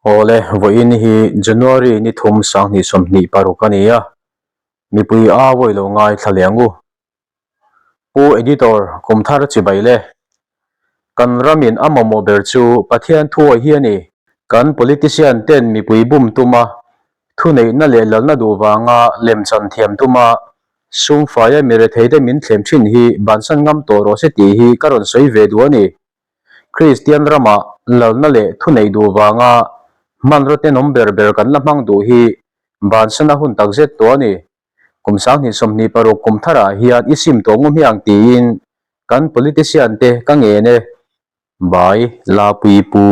Awle, vawiin hi January ni thum 2026 a ni a, mipui a vawi lo ngaithla leh ang u. Pu Editor, kum thar chibai le. Kan ramin a mamawh ber chu Pathian thuawi hi a ni. Kan politician ten mipui bum tuma, thuneihna leh lalna duh vanga lemchan thiam tuma, sumfaia miretheite min thlem thin hi bansan ngam tawh rawh se tih hi ka rawn sawi ve duh a ni. Kristian ramah lalna leh thuneih duh vanga hmanraw tenawm ber ber kan la hmang duh hi bansan a hun takzet tawh a ni. Kum 2026 kum tharah hian i sim tawh ngawm hi ang tiin kan politician te ka ngen e. Bai Lapui Pu.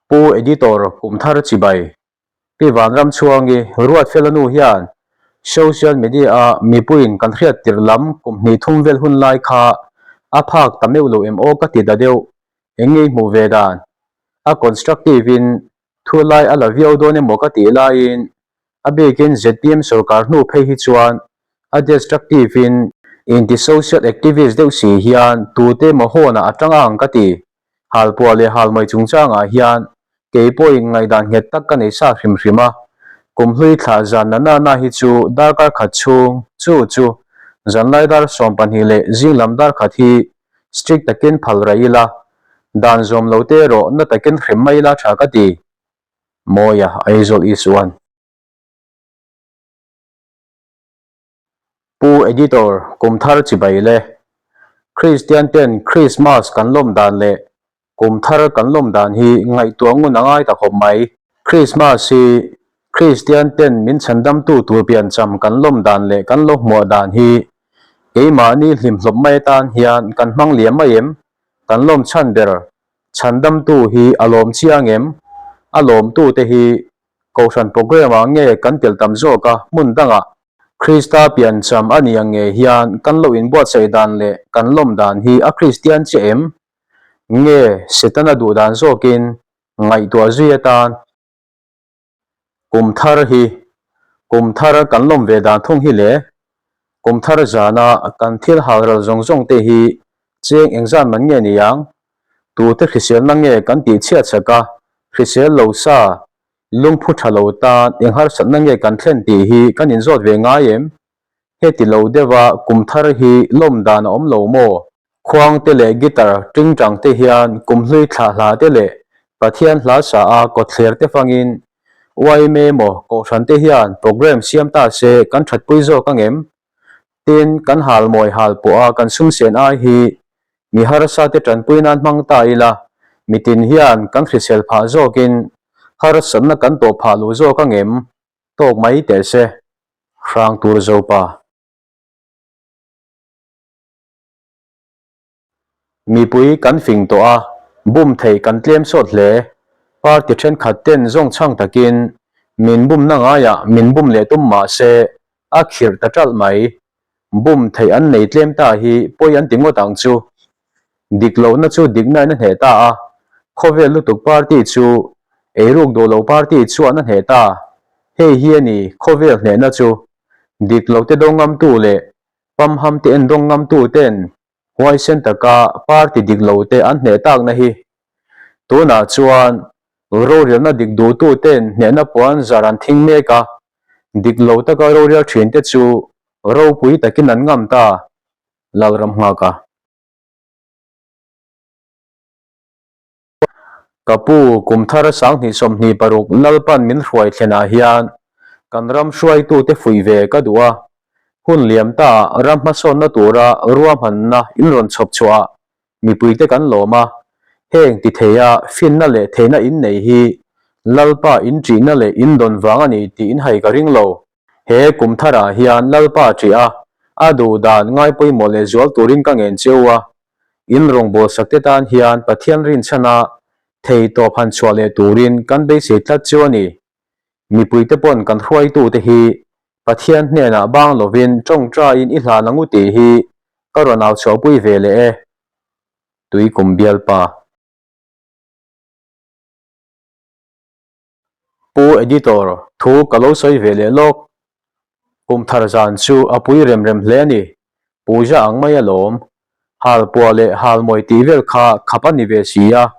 Pu Editor Kumthar Chibai, Pi Vanramchhuangi Ruatfela nu hian social media a mipuiin kan hriat tirh lam kum hnih thum vel hun lai kha a phak ta meuh lo em aw ka ti ta deuh, eng nge i hmuh ve dan? A constructive in thu lai a la viau dawn emaw ka tih laiin A bikin zpm sorkar hnu phei hi chuan a destructive in inti social activist deuh si hian tute emaw hawnah a tang a ang ka ti. Halpuah leh halmai chungchangah hian kei pawhin ngaihdan nghet tak ka nei sa hrim hrim a. Kumhlui thlah zan na na na hi chu darkar khat chhung chu chu zanlai dar 12 leh zinglam dar khat hi strict takin phal raih ila, dan zawm lo te erawh na takin hrem mai ila tha ka ti. Mawia Aizawl East 1. Pu Editor, Kum thar chibai le. Kristian ten Krismas kan lawm dan leh kum thar kan lawm dan hi ngaihtuah ngun a ngai ta khawp mai. Krismas hi Kristian ten min chhandamtu tur piancham kan lawm dan leh kan lo hmuah dan hi keimahni hlimhlawp mai atan hian kan hmang liam mai em? Kan lawm chhan ber Chhandamtu hi a lawm chiang em? A lawmtute hi Kohhran programme-ah nge kan tel tam zawk a, hmun dangah? Krista piancham a nih ang nge hian kan lo inbuatsaih dan leh kan lawm dan hi a Kristian chiah em? Nge Setana duh dan zawkin ngaihtuah zui atan? Kum thar hi Kum thar kan lawm ve dan thung hi le Kum thar zana kan thil halral zawng zawng te hi cheng engzat man nge ni ang? Tute hriselna nge kan tih chhiat chak a, hrisel lo sa, lungphu tha lo tan eng harsatna nge kan thlen tih hi kan inzawt ve ngai em? Heti lo deuha kum thar hi lawm dan a awm lo maw? Khuang te leh guitar tingtang te hian kumhlui thlah hla te leh Pathian hla sa a kawtthler te fangin yma emaw Kohhran te hian programme siam ta se kan thatpui zawk angem? Tin, kan halmawi hal pawh a kan sum sen ai hi mi harsa te tanpui nan hmang ta ila mitin hian kan hrisel phah zawkin harsatna kan tawh phah lo zawk angem? Tawk mai teh se. Hrang tur Zopa. Mipui kan fing tawh a, bum theih kan tlem sawt hle. Party thenkhat ten zawng chhang takin min bumna ngaiah min bum leh tum mah se a khirh ta ṭalh mai. Bum theih an nei tlem ta hi pawi an ti ngawt ang chu. Dik lohna chu dikna in a hneh ta a, khawvel lutuk party chu eiruk duh lo party chuan a hneh ta. Hei hi a ni khawvel hnehna chu. Dik lo te do ngamtu leh pamham te en dawng ngamtu ten huaisen taka party dik lo te an hneh takna hi. Tunah chuan rorelna dik duhtu ten hnehna puan zar an thing mek a, dik lo taka rorel thin te chu ropui takin an ngam ta, Lalramnghaka. Ka pu, kum thar 2026 Lalpan min hruai thlenah hian kan ram hruaitute fuih ve ka duh a, hun liam ta ram hmasawnna tura ruahmanna in rawn chhawp chhuah mipuite kan lawm a, heng ti theia finna leh theihna in nei hi Lalpa in ṭihna leh in dawn vang a ni tih in hai ka ring lo. He kum tharah hian Lalpa ṭih a, a duh dan ngai pawimawh leh zual turin ka ngen cheu a, In rawngbawlsak te tan hian Pathian rinchhana thei tawp han chhuah leh turin kan beisei tlat chu a ni. Mipuite pawn kan hruaitute hi Pathian hnenah bang lovin tawngtaiin i hlan ang u tih hi ka rawn au chhuahpui ve leh e. Tuikum bialpa. Pu Editor, thu ka lo sawi ve leh lawk. Kum thar zan chu a pui rem rem hle a ni. Puja ang mai alawm. Halpuah leh halmawi tih vel kha khap a ni ve si a,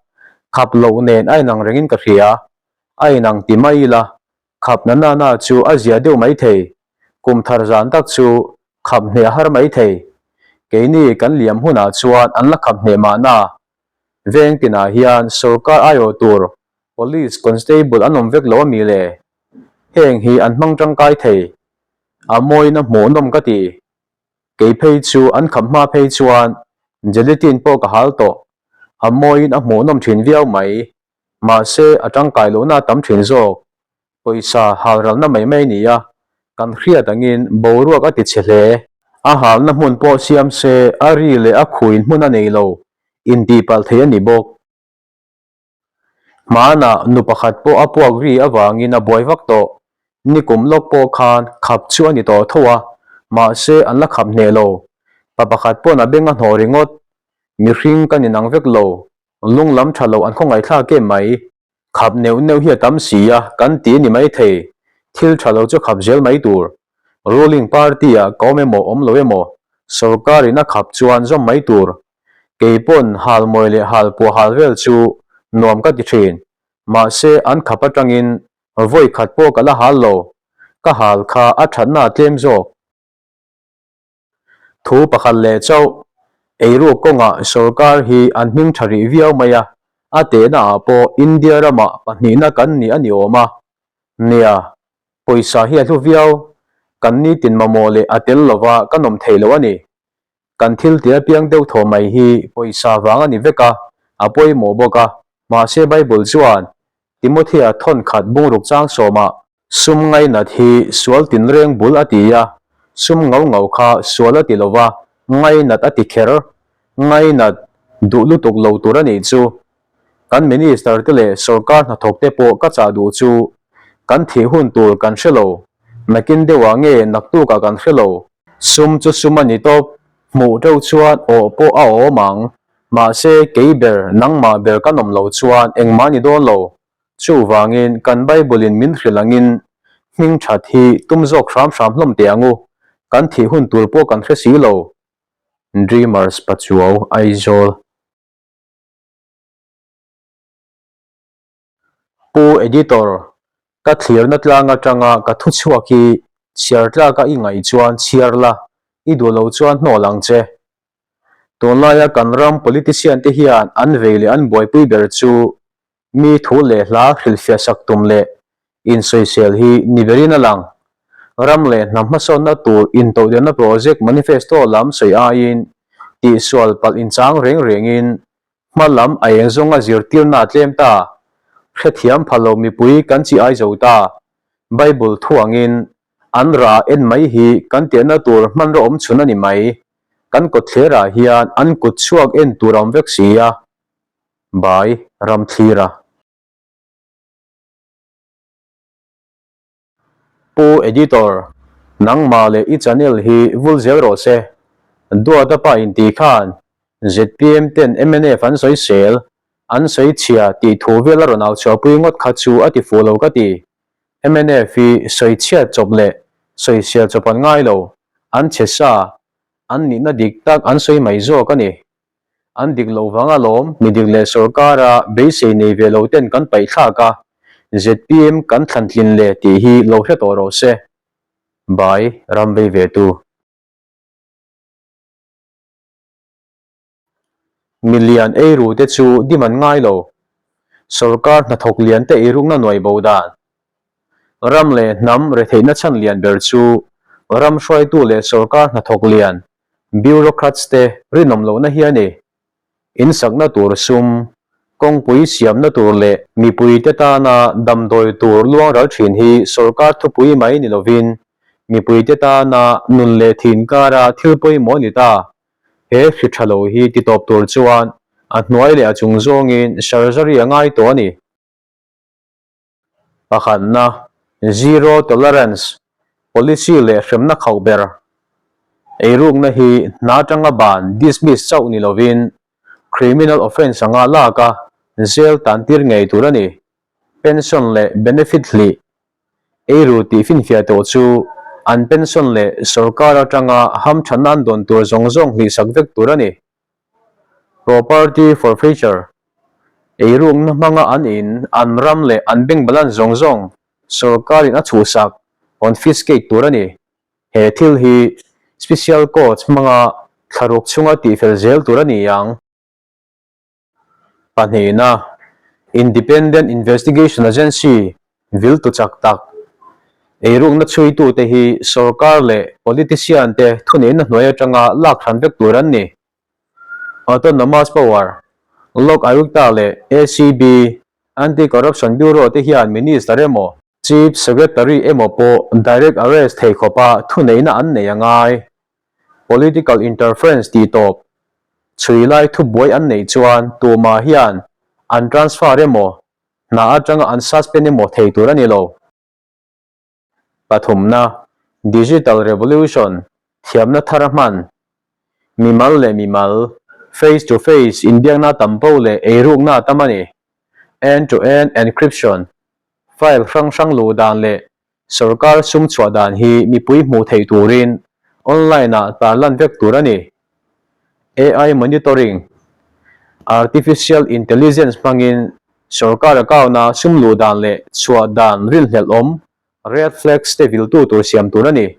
khap loh nen a inang rengin ka hria. A inang ti mai ila, khap na na na chu a zia deuh mai thei. Kum thar zan tak chu khap hneh a har mai thei. Keini kan liam hunah chuan an la khap hneh mahna. Veng tinah hian sorkar aiawh tur Police Constable an awm vek lo a mi le? Heng hi an hmang tangkai thei. A mawiin a hmuhnawm ka ti. Kei phei chu an khap hma phei chuan Gelatin pawh ka hal tawh. A mawiin a hmuhnawm thin viau mai. Mahse a tangkai lohna a tam thin zawk. Pawisa hal ralna mai mai a ni a, kan hriat angin boruak a ti chhe hle. A halna hmun pawh siam se a ri leh a khuin hmun a nei lo, intihpalh thei a ni bawk. Hmanah nu pakhat pawh a puak ri avangin a buai vak tawh. Nikum lawk pawh khan khap chu a ni tawh tho a, mahse an la khap hneh lo. Pa pakhat pawn a beng a hnawh ringawt. Mihring kan inang vek lo, lung lam tha lo an khawngaihthlak em mai. Khap neuh neuh hi a tam si a, kan ti a ni maithei. Thil tha lo chu khap zel mai tur. Ruling party-ah ka awm emaw awm lo emaw, sorkarin a khap chuan zawm mai tur. Kei pawn hal mawi leh hal puah hal vel chu nuam ka ti thin. Mahse an khap atangin vawi khat pawh ka la hal lo. Ka hal kha a thatna a tlem zawk. Thu pakhat leh chauh, eiruk kawngah sorkar hi an hming tha rih viau mai a, a tehna ah pawh India ramah pahnihna kan ni a ni awm a. Nia, pawisa hi a hlu viau, kan nitin mamawh leh a tel lova kan awm thei lo a ni. Kan thil tia piang deuh thaw mai hi pawisa vang a ni vek a, a pawimawh bawk a. Mahse Bible chuan Timothea thawn khat bungruk chang sawmah sum ngainat hi sual tinreng bul a ti a, sum ngau ngau kha sual a ti lo va, ngainat a ti kher. Ngainat duh lutuk lo tur a nih chu. Kan Minister te leh sorkar hnathawk te pawh ka chah duh chu kan thih hun tur kan hre lo, nakin deuhah nge naktukah kan hre lo. Sum chu sum a ni tawp, hmuh teuh chuan awh pawh a awm ang. Mahse kei ber, nangmah ber kan awm lo chuan engmah a ni dawn lo. Chuvangin kan Bible in min hrilh angin hming that hi tum zawk hram hram hlawm teh ang u, kan thih hun tur pawh kan hre si lo. Dreamers Pachuau, Aizawl. Pu Editor, ka thlirna tlang atanga ka thu chhuak hi chhiar tlaka i ngaih chuan chhiar la, i duh lo chuan hnawl ang che. Tunlaia kan ram politician te hian an vei leh an buaipui ber chu mi thu leh hla hrilhfiah sak tum leh insawisel hi ni berin a lang. Ram leh hnam hmasawnna tur intohdelna project manifesto lam sawi aiin tihsual palh inchang reng rengin Hma lam a eng zawnga zirtirna a tlem ta. Hrethiam pha lo mipui kan chi ai zo ta. Bible thu angin, An rah en mai hi kan tehna tur hmanraw awm chhun a ni mai. Kan kawtthlerah hian an kut chhuak en tur a awm vek si a. Bai Ramthlira. Pu Editor, nangmah leh i channel hi vul zel rawh se. Duata pa inti khan zpm ten mnf an sawi sel, an sawi chhia tih thu vel a rawn au chhuahpui ngawt kha chu a ti fuh lo ka ti. Mnf hi sawi chhiat chawp leh sawi sial chawp an ngai lo, an chhe sa, an nihna dik tak an sawi mai zawk a ni. An dik loh vang alawm, mi dik leh sorkara beisei nei ve lo ten kan paih thlak a, zpm kan thlan tlin le tih hi lo hre tawh rawh se. Bai, ram vei ve tu. Milian eiru te chu dim an ngai lo. Sorkar hnathawk lian te eirukna nuai bo dan. Ram leh hnam retheihna chhan lian ber chu ram hruaitu leh sorkar hnathawk lian Bureaucrats te rinawm lohna hi a ni. In sakna tur sum, kawngpui siamna tur leh mipuite tana damdawi tur luang ral thin hi sorkar thupui mai ni lovin mipuite tana nun leh thin kara thil pawimawh a ni ta. He hri tha lo hi titawp tur chuan a hnuai leh a chung zawngin surgery a ngai tawh a ni. Pakhatna, Zero Tolerance Policy leh hremna khauh ber. Eirukna hi hna atanga ban, dismiss, chauh ni lovin criminal offence anga lak a, jail tantir ngei tur a ni. Pension leh benefit hlih eiru tih finfiah tawh chu an pension leh sorkar atanga hamthatna an dawn tur zawng zawng hlihsak vek tur a ni. Property forfeiture, Eirukna hmanga an in, an ram leh an bank balance zawng zawng sorkarin a chhuhsak, confiscate, tur a ni. He thil hi Special Court hmanga thlaruk chhunga tihfel zel tur a ni ang. Pahnihna, Independent Investigation Agency viltu chak tak, eirukna chhuitute hi sorkar leh politician te thuneihna hnuai atanga lak hran vek tur an ni. Autonomous Power, Lok Ayukta leh ACB, Anti-Corruption Bureau te hian Minister emaw, Chief Secretary emaw pawh direct arrest thei khawpa thuneihna an nei a ngai. Political interference tih tawp chhui lai thubuai an neih chuan tumah hian an transfer emaw, hna atanga an suspend emaw thei tur a ni lo. Pathumna, Digital Revolution thiamna thar a hman. Mimal leh mimal, face to face inbiakna tam po leh eirukna a tam a ni. End to end encryption, File hrang hrang luh dan leh sorkar sum chhuah dan hi mipui hmuh theih turin online-ah tarlan vek tur a ni. AI Monitoring, Artificial Intelligence hmangin sorkar account-a sum luh dan leh chhuah dan rinhlelh awm, red flags, te viltu tur siam tur a ni.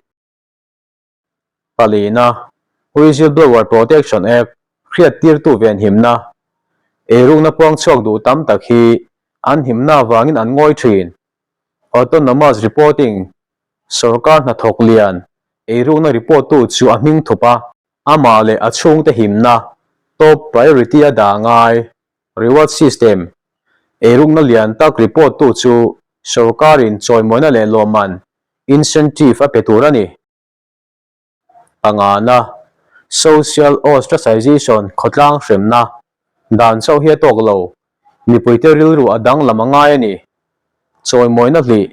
Palina, Whistleblower Protection Act hriattirtu venhimna, eirukna puang chhuak duh tam tak hi an himna avangin an ngawi thin. Autonomous Reporting, Sorkar hnathawk lian eirukna report tu chu a hming thup a, amah leh a chhungte himna top priority a dah ngai. Reward System, Eirukna lian tak report tu chu sorkarin chawimawina leh lawmman, incentive, a pe tur a ni. Pangana, Social Ostracization, Khawtlang hremna, dan chauh hi a tawk lo, mipuite rilru a danglam a ngai a ni. Chawimawina hlih,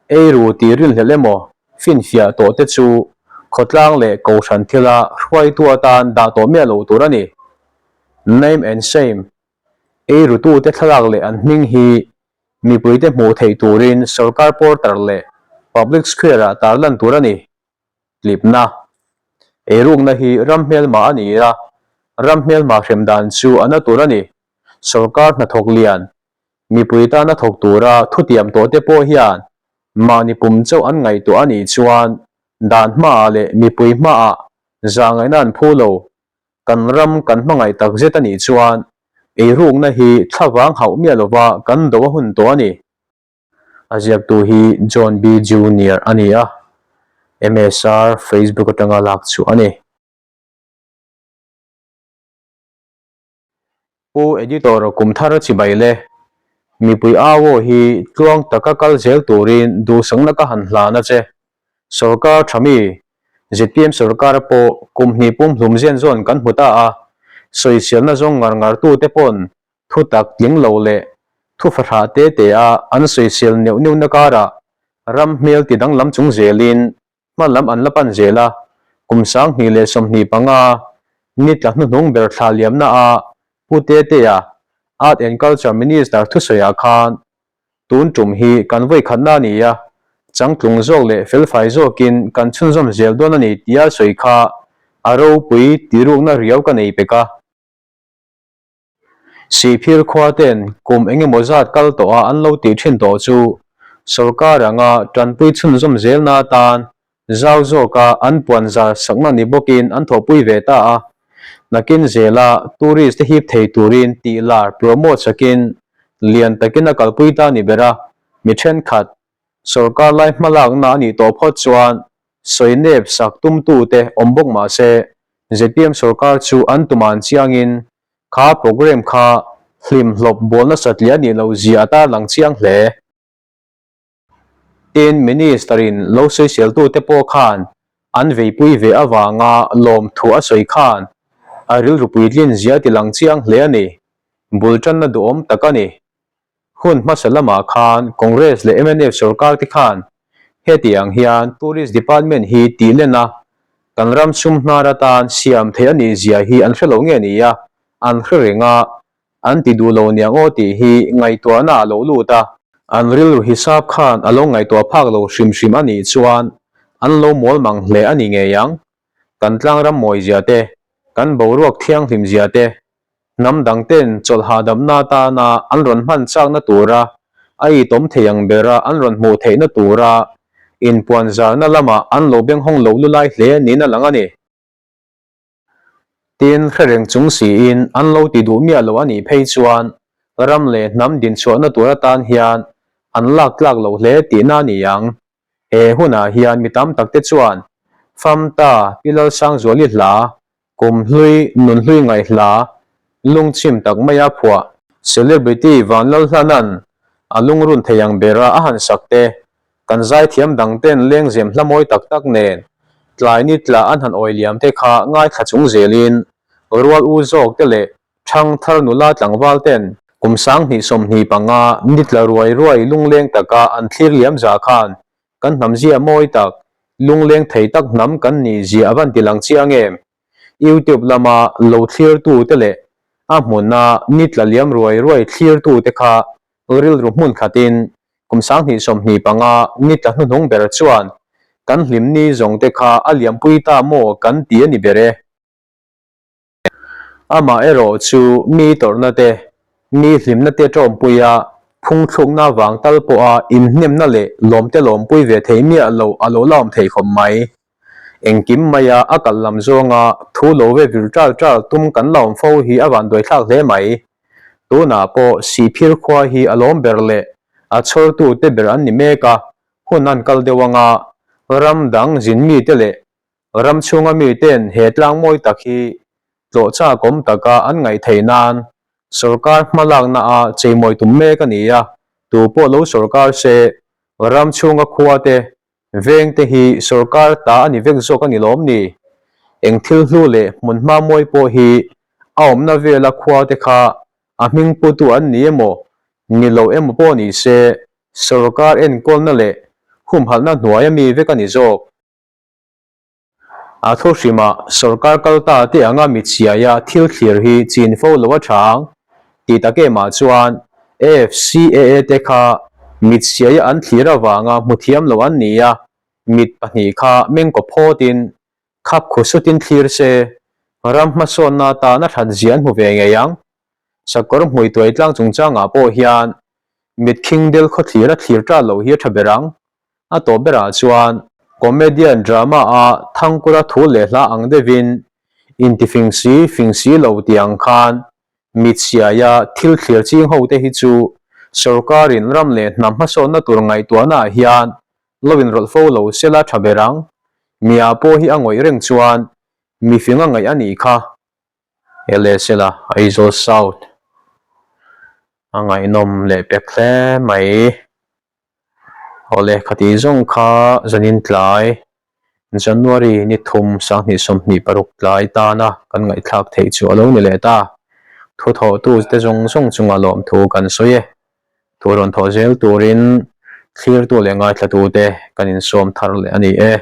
eiru tih rinhlelh emaw finfiah tawh te chu khawtlang leh kohhran thila hruaitu atan dah tawh miah lo tur a ni. Name and shame, Eirutute thlalak leh an hming hi mipuite hmuh theih turin sorkar portal leh public square-ah tarlan tur a ni. Tlipna, Eirukna hi ram hmelma a ni a, ram hmelma hrem dan chu a na tur a ni. Sorkar hnathawk lian, mipui tana thawk tura thutiam tawhte pawh hian mahni pum chauh an ngaihtuah a nih chuan dan hmaah leh mipui hmaah zahngaihna an phu lo. Kan ram kan hmangaih tak zet a nih chuan eirukna hi thlavang hauh miah lova kan do a hun tawh a ni. A ziaktu hi John B. Junior a ni a, MSR Facebook atanga lak chhuah a ni. Pu Editor kum thar chibai le mipui au aw hi tluang taka kal zel turin duhsakna ka han hlan a che. Sorkar tha mi, zpm sorkar pawh kum hnih pum hlum zen zawn kan hmu ta a, sawiselna zawng ngar ngar tute pawn thu tak tling lo leh thu fahrah te te a an sawisel neuh neuhna karah ram hmel ti danglam chung zelin Hma lam an la pan zel a, kum 2025 ni tla hnuhnung ber thla liamna a Pu Tetea, Art and Culture Minister thusawiah khan tun tum hi kan vawikhatna a ni a, changtlung zawk leh felfai zawkin kan chhunzawm zel dawn a ni tia sawi kha a ropui tirukna riau ka nei pek a. Sihphir khua ten kum eng emaw zat kal tawh a an lo tih thin tawh chu sorkar anga tanpui chhunzawm zelna atan zau zawka an puan zar sakna ni bawkin an thawhpui ve ta a. Nakin zela tourist te hip thei turin tih lar promote sakin lian takin a kalpui ta ni ber a, mi thenkhat sorkar lai hmalakna a nih tawh phawt chuan sawi nep sak tumtute awm bawk mah se zpm sorkar chu an tuman chiangin kha programme kha hlim hlawp bawl nasat leh a nih loh zia a tarlang chiang hle. Tin, Minister-in lo sawiseltute pawh khan an veipui ve avanga lawmthu a sawi khan a rilru puitlin zia a tilang chiang hle a ni. Bul tanna duhawm tak a ni. Hun hmasa lamah khan Congress leh mnf sorkar te khan heti ang hian Tourist Department hi tih len a, kan ram sum hnar atan siam theih a nih zia hi an hre lo nge ni a, an hre reng a, an ti duh lo niang aw tih hi ngaihtuahna a lo lut a. An rilru hisap khan a lo ngaihtuah phak lo hrim hrim a nih chuan an lo mawl mang hle a ni ngei ang. Kan tlangram mawi zia te, kan boruak thianghlim zia te. Hnam dangten chawlh hahdamna atana an rawn hman chakna tura a itawm thei ang bera an rawn hmuh theihna tura inpuanzarna lamah an lo benghawng lo lulai hle niin a lang a ni. Tin, hre reng chung siin an lo ti duh miah lo a nih phei chuan ram leh hnam dinchhuahna tur atan hian an lak tlak lo hle tihna a ni ang. He hunah hian mi tam takte chuan Famta Pi Lalsangzuali hla Kum hlui, nun hlui ngaih hla, lungchim tak maia phuah. Celebrity Vanlalhlanan a lungrun thei ang bera a han sak te, kan zaithiam dang ten lengzem hla mawi tak tak nen tlai ni tla an han awi liam te kha ngaithla chung zelin rual u zawk te leh thang thar nula tlangval ten kum 2025 ni tla ruai ruai lungleng taka an thlir liam za khan Kan hnam zia mawi tak, lungleng thei tak hnam kan nih zia a van ti lang chiang em? YouTube lama lo thlirtu te leh a hmuna ni tla liam ruai ruai thlirtu te kha rilru hmun khatin kum 2025 ni tla hnuhnung ber chuan kan hlim ni zawng te kha a liampui ta maw kan ti a ni ber e. Amah erawh chu mi tawrhna te, mi hlimna te ṭawmpui a, phungthlukna vang tal pawha inhnemna leh lawmte lawmpui ve thei miah lo a lo la awm thei khawp mai. Engkim maia a kal lam zawnga thu lo ve vir ṭal ṭal tum kan la awm fo hi a vanduaithlak hle mai. Tunah pawh Sihphir khua hi a lawm ber leh a chhawrtute ber an ni mek a, hun an kal deuh anga ram dang zin mite leh Ram chhunga miten he tlang mawi tak hi tlawh chak awm taka an ngaih theih nan sorkar hmalakna a cheimawi tum mek a ni a, tu pawh lo sorkar se ram chhunga khua te, veng te hi sorkar ta a ni vek zawk a ni lawm ni? Eng thil hlu leh hmunhma mawi pawh hi a awmna vela khua te kha a hming putu an ni emaw, ni lo emaw pawh ni se sorkar enkawlna leh humhalhna hnuaia mi vek a ni zawk. A thu hrimah sorkar kal ta te anga mitchhiaia thil thlir hi chin fo lo a tha ang tih tak emah chuan AFCAA te kha mitchhiaia an thlir avanga hmu thiam lo an ni a, mit pahnih kha mengkaw phawtin khap khu sutin thlir se ram hmasawnna atan a that zia an hmu ve ngei ang. Sakawr hmui tuai tlang chungchangah pawh hian mit khing del khaw thlir a thlir ta lo hi a tha ber ang. A tawp berah chuan comedian drama a Thangkura thu leh hla ang deuhin inti fing si fing si lo tih ang khan mitchhiaia thil thlir ching ho te hi chu sorkarin ram leh hnam hmasawnna tur ngaihtuahna ah hian lo inrawlh fo lo sela tha ber ang. Mia pawh hi a ngawih reng chuan mifing a ngaih a nih kha. Ele sela Aizawl South a ngaihnawm leh pek hle mai. Awle khati zawng kha zanin tlai January ni thum 2026 tlai tana kan ngaihthlak theih chu a lo ni leh ta. Thu thawhtu te zawng zawng chunga lawmthu kan sawi e. Thu rawn thawh zel turin thlirtu leh ngaithlatute kan insawm thar leh a ni e.